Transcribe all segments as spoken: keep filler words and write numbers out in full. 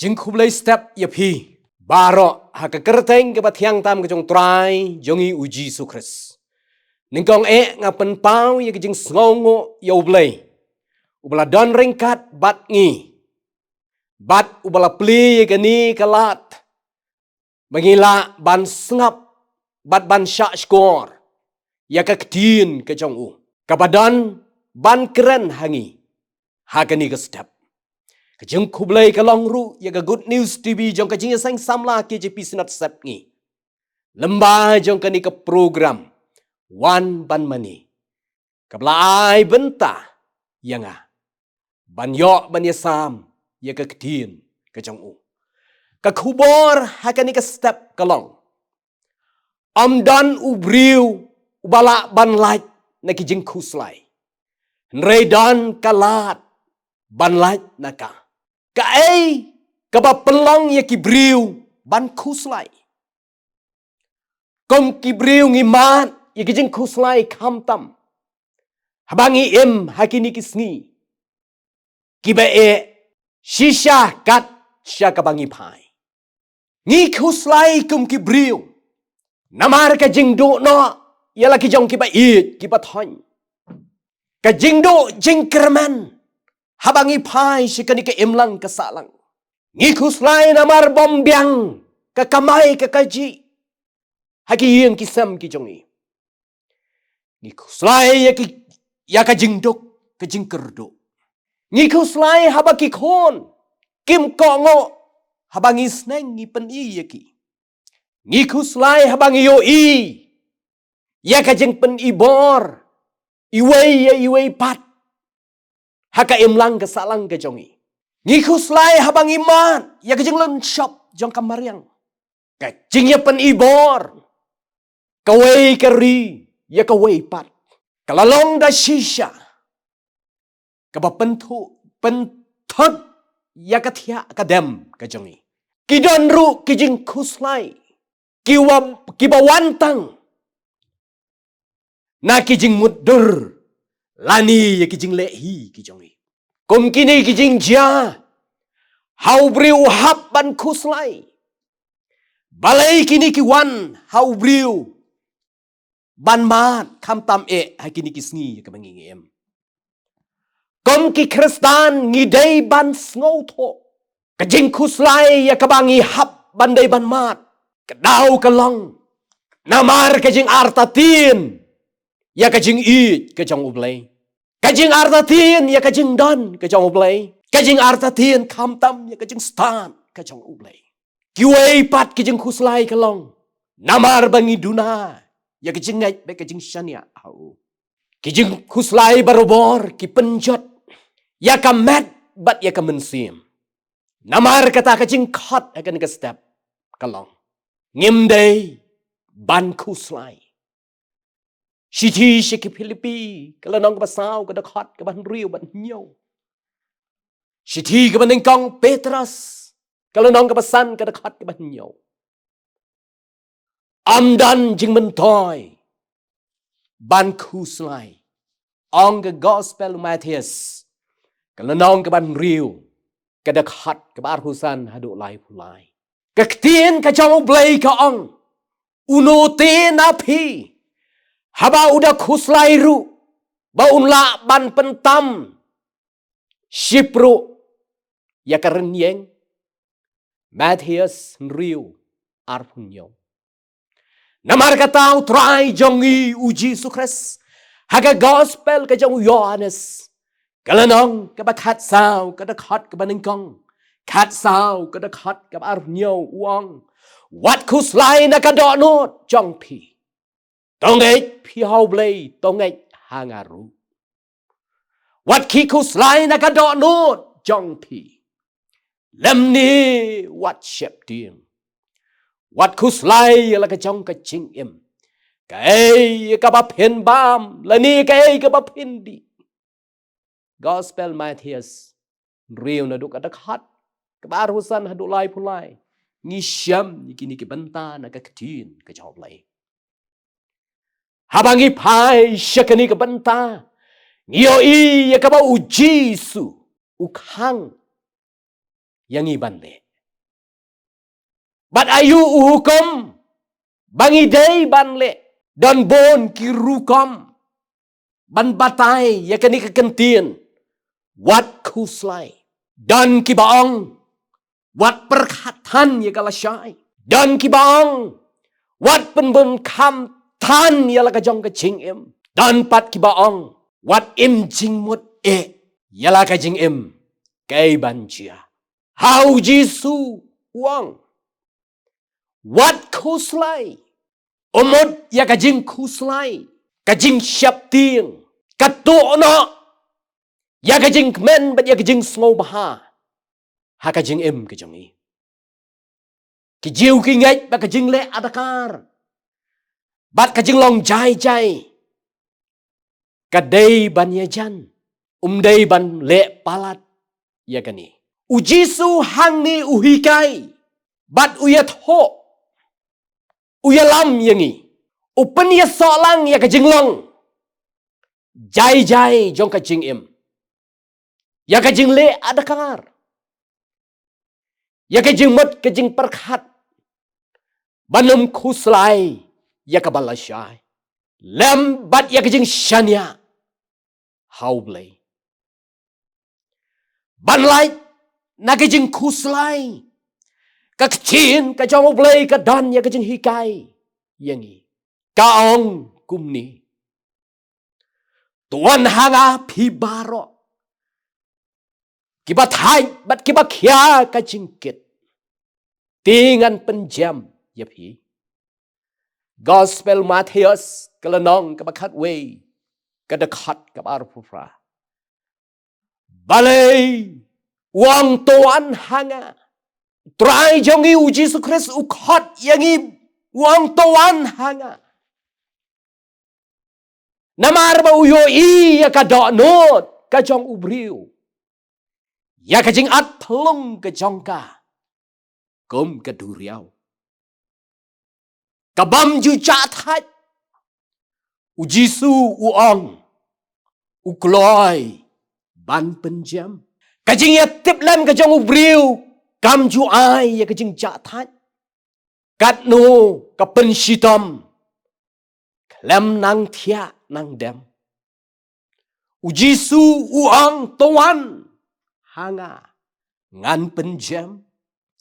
Jingkhublei step ïa phi baroh ha ka kyrteng kaba thiang tam ka jong Trai jong ngi U Jisu Khrist. Nyngkong eh nga pynpaw ïa ka jingsngewnguh ïa U Blei uba la don ryngkat bad ngi, bad uba la plie ïa kane ka lad ba ngi lah ban sngap bad ban shahshkor ïa ka ktien ka jong u, kaba don ban kren ha ngi ha kane ka step. Ka jingkhublei ka long ruh ïa ka Good News T V jong ka Jingïaseng Samla K J P Synod Sepngi, lyngba jong kane ka program Wan Ban Mane, kaba la ai bynta ïa nga ban ïoh ban ïasam ïa ka ktien ka jong u. Ka khubor ha kane ka step ka long: Ym don u briew uba lah ban lait na ki jingkhuslai, hynrei don ka lad ban lait na ka. Kaei kaba pynlong ïa ki briew ban khuslai? Kum ki briew ngi mad ïa ki jingkhuslai khamtam haba ngi im ha kine ki sngi kiba eh, shisha kat sha kaba ngi phai. Ngi khuslai kum ki briew namar ka jingduh noh ïa la ki jong kiba ïeit kiba thoiñ, ka jingduh jingkyrmen haba ngi phai sha kane ka imlang ka sahlang. Ngi khuslai namar bym biang ka kamai ka kajih ha ki ïing ki sem ki jong ngi. Ngi khuslai ïa ki, ïa ka jingduk, ka jingkyrduh. Ngi khuslai haba ki khun kim kohnguh haba ngi sneng ngi pyni ïa ki. Ngi khuslai haba ngi ïohi ïa ka jingpyni bor iwei ïa iwei pat ha ka imlang ka sahlang ka jong ngi. Ngi khuslai haba ngi mad ïa ka jinglynshop jong ka mariang, ka jingïapyni bor kawei ka ri ïa kawei pat. Ka la long da shisha kaba pynthuh, pynthut ïa ka thiah ka dem ka jong ngi. Ki don ruh ki jingkhuslai ki wa, kiba wan tang na ki jingmutdur lane ïa ki jingleh hi ki jong ngi. Kum kine ki jingjia ha u briew u hap ban khuslai. Balei kine ki wan ha u briew ban mad khamtam eh ha kine ki sngi kaba ngi im? Kum ki Khristan ngi dei ban sngewthuh ka jingkhuslai ïa kaba ngi hap ban dei ban mad, ka daw ka long namar ka jingartatien ïa ka jingïeit ka jong U Blei, ka jingartatien ïa ka jingdon ka jong U Blei, ka jingartatien khamtam ïa ka jingstad ka jong U Blei. Kiwei pat ki jingkhuslai ka long namar ba ngi duna ïa ka jingngeit bad ka jingshaniah ha u. Ki jingkhuslai barabor ki pynjot ïa ka met bad ïa ka mynsiem. Namar kata ka jingkhot ha kane ka step ka long: Ngim dei ban khuslai. Shithi sha ki Philippi ka lynnong kaba saw ka dkhot kaba hynriew bad hynñiew. Shithi kaba nyngkong Petros ka lynnong kaba san ka dkhot kaba hynñiew. Ym don jingmyntoi ban khuslai. Ong ka Gospel u Mathaios ka lynnong kaba hynriew ka dkhot kaba arphew san haduh laiphew lai. Ka ktien ka jong U Blei ka ong: Uno te na phi haba u da khuslai ruh ba un lah ban pyntam shipruh ïa ka rynïeng? Mathaios hynriew, arphew hynñiew. Namar kata U Trai jong ngi U Jisu Khrist ha ka Gospel ka jong u Ïoannis ka lynnong kaba khatsaw ka dkhot kaba nyngkong, khatsaw ka dkhot kaba arphew hynñiew, u ong: Wat khuslai na ka dohnud jong phi. To ngeit phi ha U Blei, to ngeit ha nga ruh. Wat khih khuslai na ka dohnud jong phi, lymne wat sheptieng. Wat khuslai ïa la ka jong ka jingim, kaei kaba phin bam lane kaei kaba phin dih. Gospel Mathaios hynriew, naduh ka dkhot kaba arphew san haduh laiphew lai. Ngi shem ïa kine ki bynta na ka ktien ka jong U Blei. Haba ngi phai sha kane ka bynta, ngi ïohi ïa kaba U Jisu u khang ïa ngi ban leh. Bad aïu u hukum ba ngi dei ban leh? Don bun ki rukom ban batai ïa kane ka kyntien, wat khuslai. Don kiba ong, wat pyrkhat than ïa ka lashai. Don kiba ong, wat pynbun kham than ïa la ka jong ka jingim. Don pat kiba ong, wat im jingmut eh ïa la ka jingim kaei ban jia. Ha u Jisu u ong, wat khuslai. Um mut ïa ka jingkhuslai, ka jingsheptieng, ka tuh noh ïa ka jingkmen bad ïa ka jingsngewbha ha ka jingim ka jong ngi. Ki jiw ki ngeit ba ka jingleh adkar bad ka jinglong jai jai ka dei ban ïajan, um dei ban leh palat ïa kane. U Jisu hangne u hikai bad u ïathuh, u ïalam ïa ngi, u pynïasoh lang ïa ka jinglong jai jai jong ka jingim, ïa ka jingleh adkar, ïa ka jingmut ka jingpyrkhat ban ym khuslai ïa kaba lashai, lem bad ïa ka jingshaniah ha U Blei. Ban lait na ka jingkhuslai, ka ktien ka jong U Blei ka don ïa ka jinghikai ïa ngi. Ka ong kumne: To wan ha nga phi baroh kiba thait bad kiba khia ka jingkit, te ngan pynjem ïa phi. Gospel Mathaios, ka lynnong kaba khatwei, ka dkhot kaba arphew phra. Balei u ong to wan ha nga? Trai jong ngi u Jisu Khrist u khot ïa ngi, u ong to wan ha nga. Namar ba u ïohi ïa ka dohnud ka jong u briew, ïa ka jingat phlung ka jong ka kum ka duriaw. Ka bym ju jah thait, u Jisu u ong, u kloi ban pynjem. Ka jingïatiplem ka jong u briew kam ju ai ïa ka jingjah thait. Katno ka pynshitom khlem nang thiah nang dem. U Jisu u ong to wan ha nga, ngan pynjem.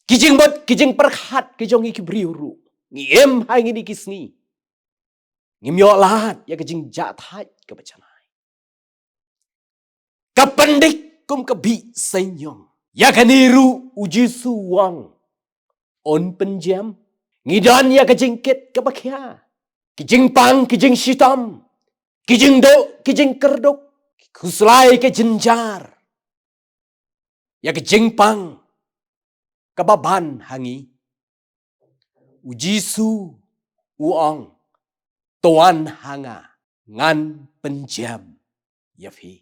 Ki jingmut ki jingpyrkhat ki jong ngi ki briew ruh, ngi im ha ngi ni ki sngi, ngim ïoh lad ïa ka jingjah thait kaba janai. Ka pyndik kum ka bih seiñiong. Ïa kane ruh u Jisu u ong un pynjem. Ngi don ïa ka jingkit kaba khia, ki jingpang ki jingshitom, ki jingduh ki jingkyrduk, ki khuslai ki jynjar. Ïa ka jingpang kaba ban ha ngi. U Jisu u ong to wan ha nga, ngan pynjem ïa phi.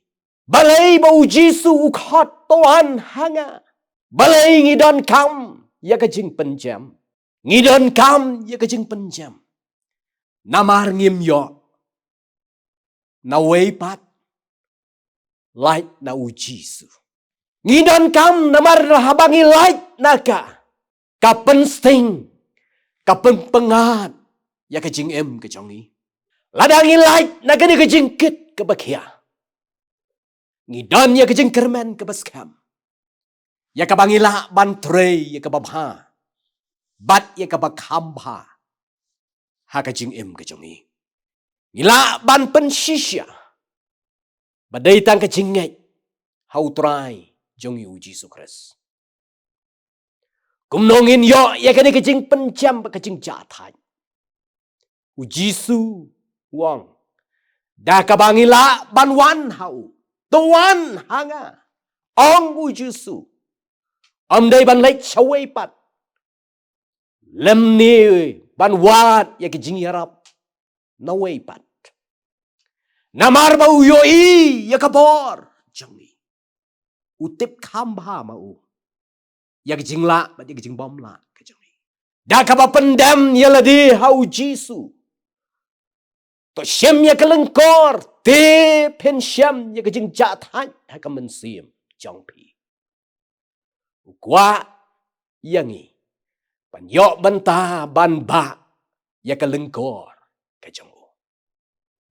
Balei ba u Jisu u khot to wan ha nga? Balei ngi donkam ïa ka jingpynjem? Ngi donkam ïa ka jingpynjem namar ngim ïoh na wei pat lait na u Jisu. Ngi donkam namar haba ngi lait na ka, ka pynsting, ka pynpyngngad ïa ka jingim ka jong ngi. Lada ngi lait na kane ka jingkit kaba khia, ngi don ïa ka jingkyrmen kaba skhem, ïa kaba ngi lah ban trei ïa kaba bha bad ïa kaba kham bha ha ka jingim ka jong ngi. Ngi lah ban pynshisha ba dei tang ka jingngeit ha u Trai jong ngi u Jisu Khrist. Kumno ngin ïoh ïa kane ka jingpynjem bad ka jingjah thait? U Jisu u ong, da kaba ngi lah ban wan ha u. To wan ha nga, ong u Jisu. Ym dei ban leit shawei pat, lymne ban wad ïa ka jingïarap na wei pat. Namar ba u ïohi ïa ka bor jong ngi. U tip kham bha ma u ïa ka jinglah bad ïa ka jingbymlah ka jong ngi. Da kaba pyndem ïa lade ha u Jisu, to shem ïa ka lyngkor, te phin shem ïa ka jingjah thait ha ka mynsiem jong phi. U kwah ïa ngi ban ïoh bynta ban bah ïa ka lyngkor ka jong u.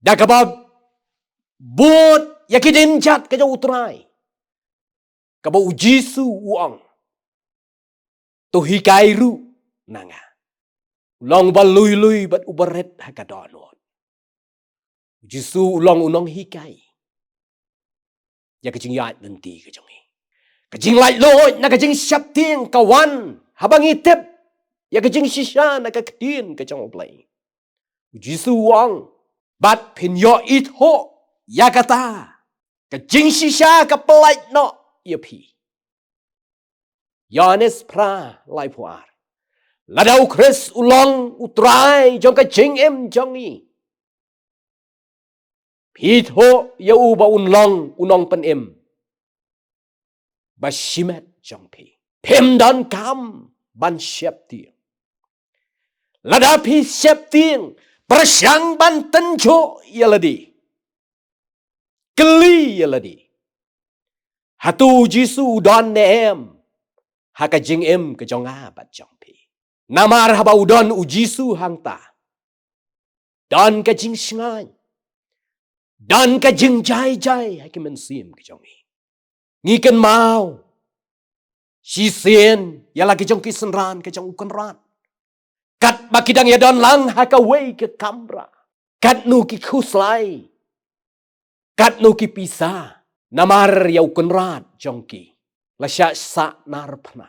Da kaba bud ïa ki dienjat ka jong U Trai, kaba U Jisu u ong, "To hikai ruh na nga." U long uba lui lui bad uba rit ha ka dohnud. U Jisu u long u nonghikai ïa ka jingïaid lynti ka jong ngi. Ka jinglaitluid na ka jingsheptieng ka wan haba ngi tip ïa ka jingshisha na ka ktien ka jong U Blei. U Jisu u ong, "Bad phin ïoh ithuh ïa kata, ka jingshisha ka pyllait noh ïa phi." Ïoannis phra, laiphew ar. Lada U Khrist u long U Trai jong ka jingim jong ngi, phi ithuh ïa u ba un long u nongpynim ba shimet jong phi. Phim donkam ban sheptieng. Lada phi sheptieng, pyrshang ban tynjuh ïa lade. Kylli ïa lade, "Hato U Jisu u don ne em ha ka jingim ka jong nga bad jong phi?" Namar haba u don U Jisu hangta, don ka jingshngaiñ, don ka jingjai jai ha ki mynsiem ka jong ngi. Ngi kynmaw shisien ïa la ki jong ki synran ka jong u Kynrad, katba ki dang ïadon lang ha kawei ka kamra, katno ki khuslai, katno ki pisa, namar ïa u Kynrad jong ki la shah sahnarphna.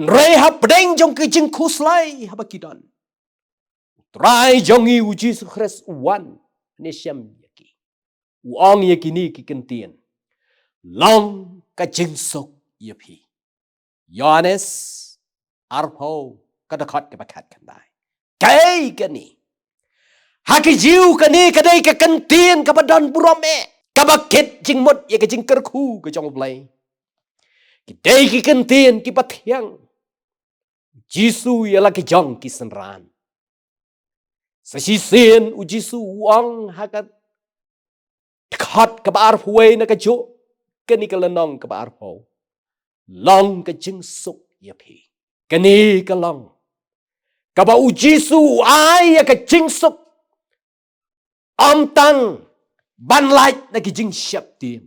Hynrei hapdeng jong ki jingkhuslai haba ki don, U Trai jong ngi U Jisu Khrist u wan ne shem ïa ki. U ong ïa kine ki ktien, "Long ka jingsuk ïa phi." Ïoannis arphew, ka dkhot kaba khatkhyndai. Kaei kane? Ha ki Jiw kane ka dei ka ktien kaba don burom eh, kaba kit jingmut ïa ka jingkyrkhu ka jong U Blei. Ki dei ki ktien kiba thiang. Jisu ïa la ki jong ki synran. Sa shisien U Jisu u ong ha ka dkhot kaba arphew wei na kajuh kane ka lynnong kaba arphew, "Long ka jingsuk ïa phi." Kane ka long kaba U Jisu u ai ïa ka jingsuk, ym tang ban lait na ki jingsheptieng.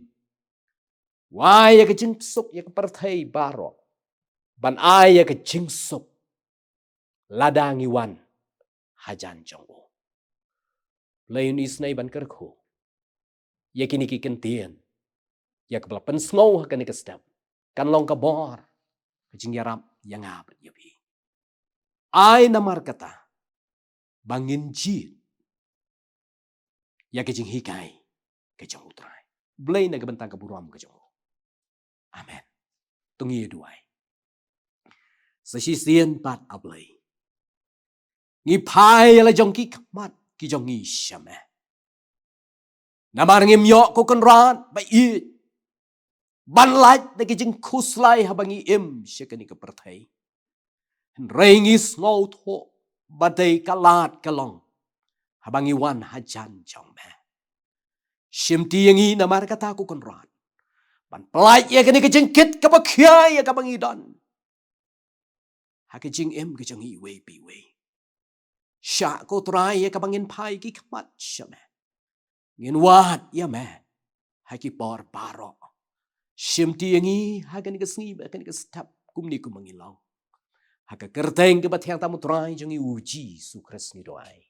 U ai ïa ka jingsuk ïa ka pyrthei baroh, ban ai ïa ka jingsuk lada ngi wan hajan jong u. Lei un isynei ban kyrkhu ïa kine ki ktien, ïa kaba la pynsngew ha kane ka step, kan long ka bor, ka jingïarap ïa nga bad ïa phi. Ai namar kata ba ngin jied ïa ka jinghikai ka jong U Trai. Blei na ka bynta ka burom ka jong u. Amen. To ngin ïa duwai. Sa shisien pat, A Blei, ngi phai ïa la jong ki khmat ki jong ngi sha me. Namar ngim ïoh, ko Kynrad, ba ïeit ban lait na ki jingkhuslai haba ngi im sha kane ka pyrthei. Hynrei ngi sngewthuh ba dei ka lad ka long haba ngi wan hajan jong me. Shimti ïa ngi namar kata, ko Kynrad, ban pyllait ïa kane ka jingkit kaba khia ïa kaba ngi don ha ka jingim ka jong ngi iwei pa iwei. Shah, ko Trai, ïa kaba ngin phai ki khmat sha me. Ngin wad ïa me ha ki por baroh. Shimti ïa ngi ha kane ka sngi bad kane ka step, kumne kumba ngi long. Ha ka kyrteng kaba thiang tam, U Trai jong ngi U Jisu Khrist, ngi duwai.